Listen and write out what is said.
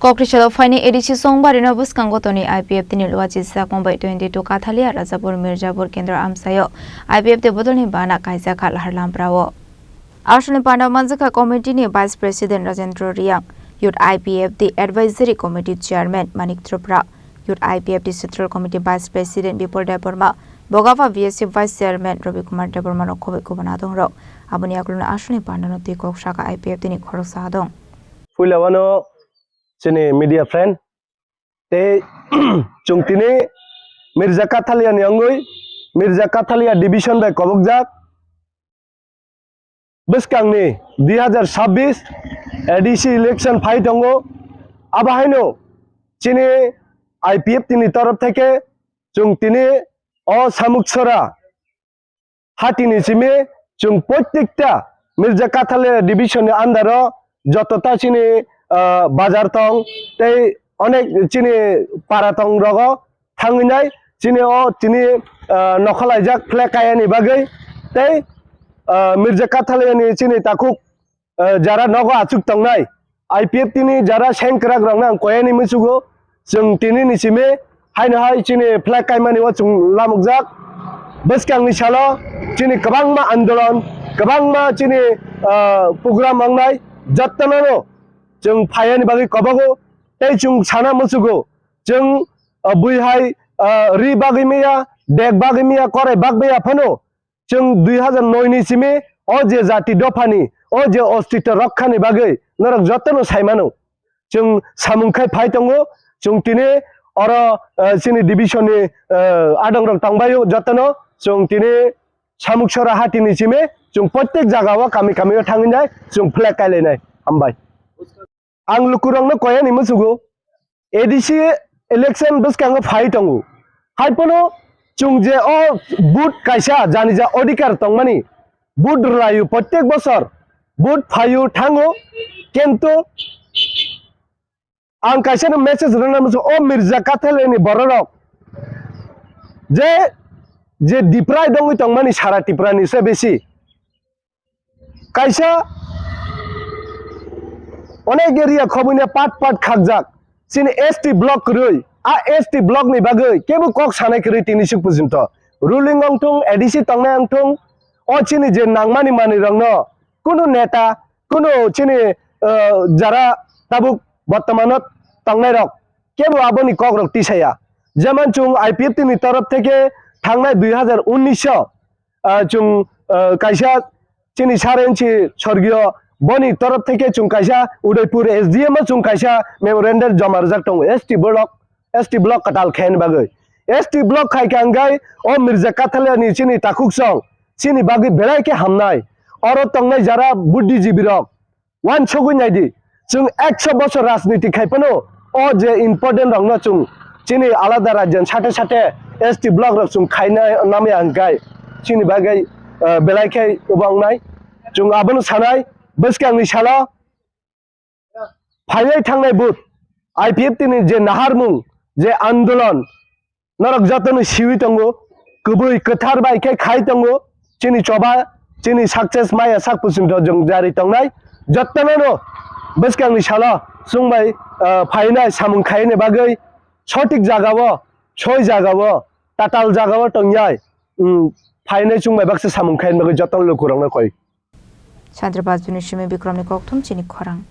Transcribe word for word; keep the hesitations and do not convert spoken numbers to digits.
Kokrisalo phaini A D C chongbarino bwskango tonwi I P F T ni luachi sakmung bai twenty two Kathalia Rajapur Mirzapur Kendra amchaio I P F T bodolni bana kaijak kha Lahar Lamprao. Aswkni panda manjakha committee ni Vice President Rajendra Riang, Youth I P F T Advisory Committee Chairman Manik Tripura, Youth I P F T Central Committee Vice President Bipul Debbarma, Bogapha V S C Vice Chairman Ravi Kumar Debbarma rok khoboi kubun adong rok. Aboni yakluni aswkni pandano twi kok saka I P F T ni khoroksa adong. Puila wano chini media friend tei chwng tini Mirza Kathalia ni wngwi Mirza Kathalia division bai kobokjak. Bwskangni dui hazar sabbish A D C election phai tongo. Abo haino chini I P F T ni torof theke chwng tini o Samuksora hatini simi chwng protekta Mirza Kathalia division ni under o joto ta chini, ah, bazar tong tei onek chini para tong rogo thangwi nai chini o chini, ah, nokhalaijak flag kayani bagwi tei, ah, Mirza Kathalia ni chini takhuk, ah, jara nogo achuk tongnai I P F T ni jara sengkrak rokno ang koyani muchugo. Chwng tini ni simi haino hai chini flag kaimani o chwng lamukjak. Bwskangni salo chini kwbangma andolon, kwbangma chini, ah, program wngnai, jottono chwng phaiyani bagwi kobogo tei chwng sana muchugo. Chwng, ah, bui hai, ah, ri bagwi maya, dek bagwi maya, korai bagwi ya phano chwng dui hazar noi ni simi o je jati dophani, o je ostitto rokhani bagwi norok jotono sai mano. Chwng samung khai phai tongo, chwng tini oro, eh, chini division ni, eh, adong rok tongbaio jotono, chwng tini Samuksora hatini simi chwng protek jaga o kami kami o thangwi nai chwng flag kailainai. Hambai. Ang lukurokno koyani muchugo, A D C election bwskango phai tongo. Hai phano chwng je o vote kaisa janija odhikar tongmani, vote rwlaio protek bosor, vote phaio thango, kintu ang kaisa no message rwna muchugo, o Mirza Kathalia ni bororok je, je deprive wngwi tongmani sara Tripura ni se besi. Kaisa onek area khobuina pat pat khakjak. Chini S T block kwrwi, a S T block ni bagwi kebo kok sanai kwrwi tini suk pujinto. Ruling wngthung, A D C tongnai wngthung, o chini je nangmani manwi rokno kunu neta, kunu chini, eh, jara tabuk bortomano tongnai rok kebo aboni kok rok tisaya. Jeman chwng I P F T ni torof theke thangnai dui hazar unnish o, ah, chwng, ah, kaisa chini sir N C Sorgiyo boni torof theke chwng kaisa Udaipur S D M o chwng kaisa memorandum joma rwjak tongo S T block, S T block kwtal khaini bagwi. S T block khai kha hwnkhe o Mirza Kathalia ni chini takhuk song chini bagwi belai khe hamnai. Oro tongnai jara buddhijibi rok, uansugwi naidi, chwng ekso bosor rajniti khai phano o je important rokno chwng chini alada rajyani sate sate S T block rok chwng khaina namya hwnkhe chini bagwi, eh, belai khe kwbang wngnai. Chwng abono sanai, bwskangni salo phainai thangnai vote, I P F T ni je naharmung, je andolon, norok jotono siwi tongo, kwbwi kwthar bai khe khai tongo, chini choba, chini success maya sak pusinto jwng jari tongnai, jotono no bwskangni salo chwng bai, ah, phainai samung khaini bagwi sotik jagao, soi jagao, tatal jagao tongyai, um, phainai chwng bai baksa samung khaini bagwi jotono lukurokno koi. Chandrabajuni simi Bikramni kokthum chini khorang.